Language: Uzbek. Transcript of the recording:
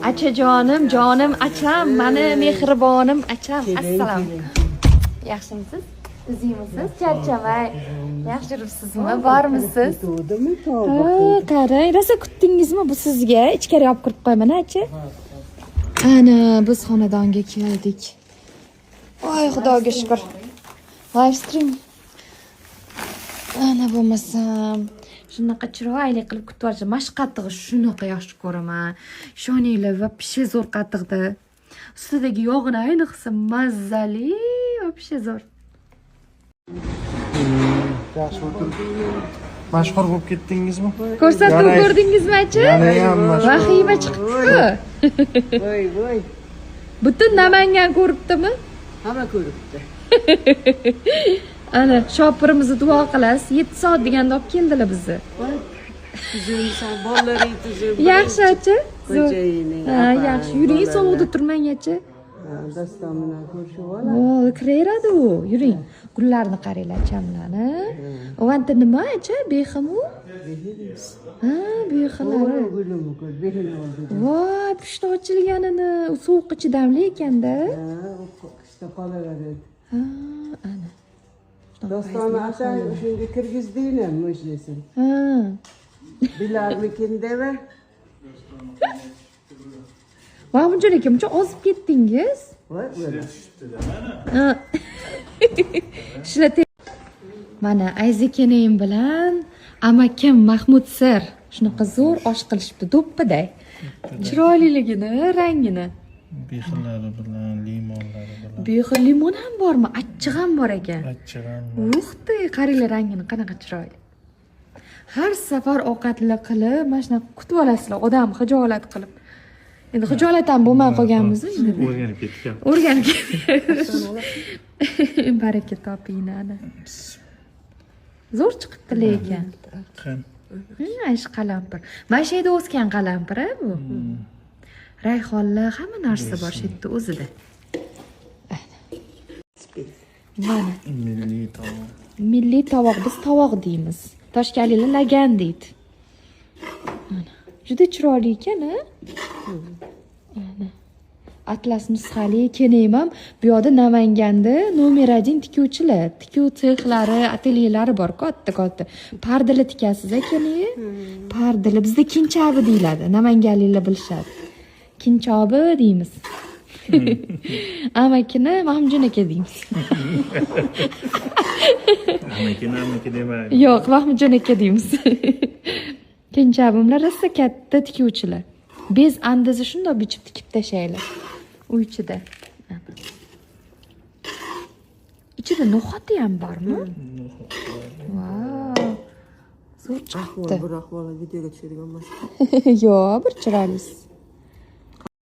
Achajonim, jonim, acham, mani mehribonim acham. Assalom. Yaxshimisiz? Tuzukmisiz? Charchamay. Yaxshi yuribsizmi? Bormisiz? Ketuvdimi tavba? Ha, qarang, rosa kutdingizmi bu sizga? Ichkari olib kirib qo'yaman, acha. Ana, biz xonadonga keldik. Voy, Xudoga shukur. Live stream. Ana bo'lmasam shunaqa chiroyli qilib kutib olishadi. Mana shu qatig'i shunaqa yaxshi ko'raman. Ishoninglar, вообще zo'r qatiqda. Ustidagi yog'ini ayniqsa mazali, вообще zo'r. Yaxshi o'tirib. Mashhur bo'lib ketdingizmi? Ko'rsatuv Yana- ko'rdingizmi, acha? Yanayam mashhur. Vahima chiqibdi-ku. Voy voy. Butun Namangan ko'ribdimi? Hamma ko'ribdi. Ana, shopirimizni duo qilasiz. 7 soat deganda olib keldilar bizni. Voy. Tuzukmisan, bolalaring tuzuk. Yaxshi, acha. Zo'r. Xo'jayining. Ha, yaxshi. Yuring, sovuqda turmang, acha. Doston bilan ko'rishib O, oladi. kiraveradi u. Yuring. Gullarni qaranglar, achamlarni. Uvanta nima, acha? Behimu? Ha, behilari. Gulim ko'r, behini oldi. Voy, pushti ochilganini. U sovuqqa chidamli ekanda. Ha, u qishda qolaveradi. Ha, ana. Shunaqa Dostonni fayzli atang xonalar. shunga kirgizdinglar mujdasin. Ha. Bilarmikin deb. Mahmudjon aka, buncha ozib ketdingiz. Voy, voy. Ha. Ishlate. Mana Ayzekenim bilan amakim Mahmud sir shunaqa zo'r osh qilishibdi, do'ppiday. Chiroyliligini, rangini. Behillari bilan, limonlari bilan. Bexil limon ham bormi? Achchiq ham bor ekan. Achchiq ham. Ух ты, qaranglar rangini qanaqa chiroyli. Har safar ovqatlar qilib, mana shunaqa kutib olasizlar, odam xijolat qilib. Endi xijolat ham bo'lmay qolganmiz endi. O'rganib ketdik. O'rganib ketdik. Baraka toping, ana. Zo'r chiqibdi lekin. Qani. Shu qalampir. Mana shu yerda o'sgan qalampir a bu. Rayhonlar, hamma narsa bor shu yerda o'zida. Mana Milliy tovoq. Milliy tovoq, biz tovoq deymiz. Toshkanliklar lagan deydi. Mana. Juda chiroyli ekan, a? Ana. Atlas nusxali kenim ham bu yoqda, Namanganda номер один tikuvchilar. Tikuv sexlari, atelyelari bor, katta katta. Pardili tikasiz a, keling? Pardili bizda kinchabi deyiladi. Namanganliklar bilishadi. Kinchobi deymiz. Amakini Mahmudjon aka deymiz. Amakini amaki demaydi. Yo'q, Mahmudjon aka deymiz. Kenchabimlar rosa katta tikuvchilar. Bez andizni shundoq bichib tikib tashlaylar. Uy ichida. Ana. Ichida no'xati ham bormi? Vau. Zo'r chiqibdi. Bir ahvoli videoga tushadigan emas. Yo'q, bir chiroylisiz.